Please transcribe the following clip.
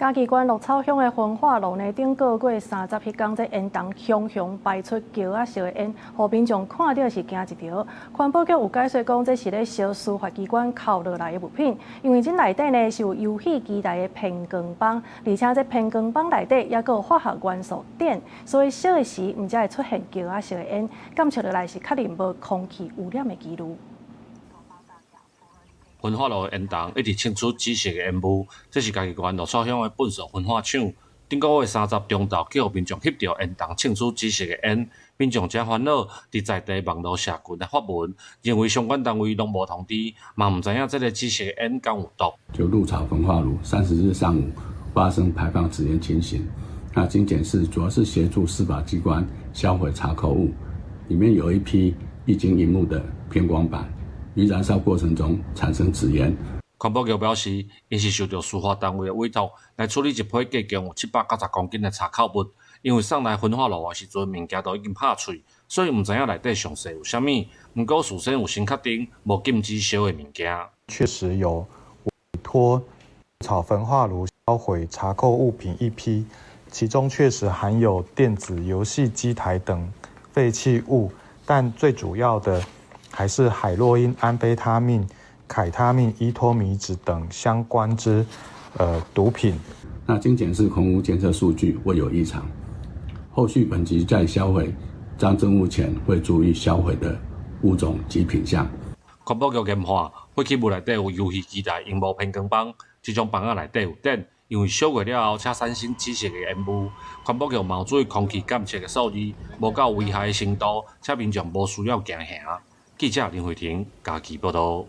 嘉義縣鹿草鄉的焚化爐呢，頂個月30彼工，這煙囱熊熊排出茄仔色的煙，予民眾看著是驚一趒。環保局有解釋講，這是咧燒司法機關扣落來的物品，因為這內底呢是有遊戲機台的偏光板，而且這偏光板內底猶閣有化學元素碘，所以燒的時毋才會出現茄仔色的煙，檢測落來是確認無空氣污染的紀錄。焚化爐的煙囱一直衝出紫色的煙霧，這是嘉義縣鹿草鄉的糞埽焚化廠。頂個月三十中晝，去予民眾翕著煙囱衝出紫色的煙，民眾誠煩惱，佇在地網路社群來發文，認為相關單位攏無通知，嘛毋知影這个紫色的煙敢有毒。就鹿草焚化爐30日上午發生排放紫煙情形，那經檢視主要是協助司法機關銷毀查扣物，裡面有一批液晶螢幕的偏光板。於燃燒過程中產生紫煙。環保局表示，𪜶是受著司法單位的委託來處理一批計共有790公斤的查扣物。因為送來焚化爐的時陣，物件都已經拍碎，所以毋知影內底詳細有啥物。毋過事先有先確定無禁止燒的物件。確實有委託草焚化爐銷毀查扣物品一批，其中確實含有電子遊戲機台等廢棄物，但最主要的還是海洛因、安非他命、凱他命、依托咪酯等相關之毒品。那經檢視空污監測數據未有異常，後續本局在銷毀贓證物前會注意銷毀的物種及品項。環保局研判，廢棄物內底有遊戲機台螢幕偏光板，這種板仔內底有碘，因為燒過了後才產生紫色的煙霧。環保局嘛有注意空氣監測的數字，無到危害的程度，請民眾無需要驚嚇。記者林慧婷嘉義報導。